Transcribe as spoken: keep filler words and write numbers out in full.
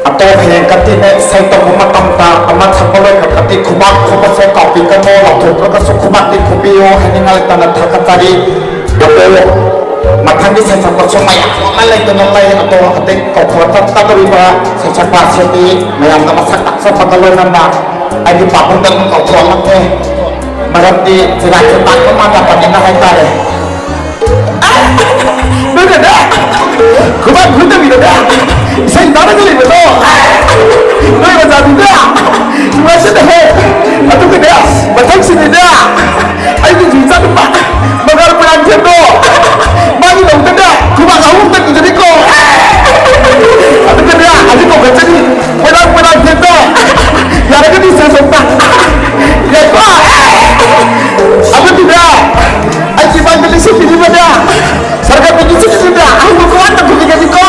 ꯑꯇꯣꯞ ꯍꯌꯦꯡ ꯀꯠꯇꯤꯅ ꯏꯁꯩ ꯇꯧꯕ ꯃꯇꯝꯗ ꯑꯃ ꯁꯛꯄ ꯂꯣꯏꯈ꯭ꯔꯒꯗꯤ ꯈꯨꯕꯥꯛ ꯈꯨꯕꯁꯦ ꯀꯥꯎꯕꯤꯒꯅꯨ, ꯂꯥꯎꯊꯣꯛꯇ꯭ꯔꯒꯁꯨ ꯈꯨꯕꯥꯛꯇꯤ ꯈꯨꯕꯤꯌꯨ ꯍꯥꯏꯅꯤꯡꯉꯥꯏ ꯂꯩꯇꯅ ꯊꯥꯒꯠꯆꯔꯤ꯫ ꯑꯗꯣ ꯃꯊꯪꯒꯤ ꯁꯩꯁꯛꯄꯁꯨ ꯃꯌꯥꯝ ꯑꯃ ꯂꯩꯗꯨꯅ ꯂꯩ꯫ ꯑꯗꯣ ꯍꯧꯖꯤꯛ ꯀꯧꯊꯣꯛꯀꯗꯧꯔꯤꯕ ꯁꯩꯁꯛꯄ ꯑꯁꯤꯗꯤ ꯃꯌꯥꯝꯅ ꯃꯁꯛ ꯇꯥꯛꯆꯕꯒ ꯂꯣꯏꯅꯅ ꯑꯩꯒꯤ ꯄꯥꯕꯨꯡꯗ ꯑꯗꯨꯝ ꯀꯧꯊꯣꯛꯍꯜꯂꯛꯀꯦ꯫ ꯃꯔꯝꯗꯤ ꯆꯤꯔꯥꯏꯁꯦ ꯇꯥꯛꯄ ꯃꯥꯟꯅꯕꯅꯤꯅ ꯍꯥꯏꯇꯥꯔꯦ꯫ ꯅꯣꯏꯅꯅꯦ, ꯈꯨꯕꯥꯛ ꯈꯨꯗꯕꯤꯗꯅꯦ, ꯏꯁꯩ ꯇꯥꯔꯒ ꯂꯩꯕꯗꯣ, ꯅꯣꯏ ꯃꯆꯥꯗꯨꯅꯦ, ꯅꯨꯡꯉꯥꯏꯁꯤꯗꯍꯦ꯫ ꯑꯗꯨꯒꯅꯦ, ꯃꯊꯪꯁꯤꯗꯤꯅꯦ, ꯑꯩꯒꯤ ꯏꯆꯥꯅꯨꯄꯥ ꯃꯉꯥꯜ ꯄꯣꯏꯔꯥꯡꯊꯦꯝꯗꯣ, ꯃꯥꯒꯤ ꯂꯧꯗꯅꯦ, ꯈꯨꯕꯥꯛ ꯑꯍꯨꯝ ꯇꯛꯈꯤꯗꯣꯔꯤꯀꯣ꯫ ꯑꯗꯨꯒꯅꯦ, ꯍꯧꯖꯤꯛ ꯀꯧꯈꯠꯆꯔꯤ, ꯄꯣꯏꯔꯥꯡ ꯄꯣꯏꯔꯥꯡꯊꯦꯝꯗꯣ, ꯌꯥꯔꯒꯗꯤ ꯁꯦꯟꯁꯣꯛꯇ꯫ ꯌꯥꯏꯀꯣ? ꯑꯗꯨꯗꯤꯅꯦ, ꯑꯩꯒꯤ ꯏꯃꯥꯡꯗ ꯂꯩꯁꯤꯟꯕꯤꯔꯤꯕꯅꯦ, ꯁꯔꯒꯔꯄꯇꯤ ꯆꯤꯡꯁꯤꯗ ꯑꯍꯨꯝ ꯈꯨꯕꯥꯛ ꯇꯛꯈꯤꯒꯅꯤꯀꯣ꯫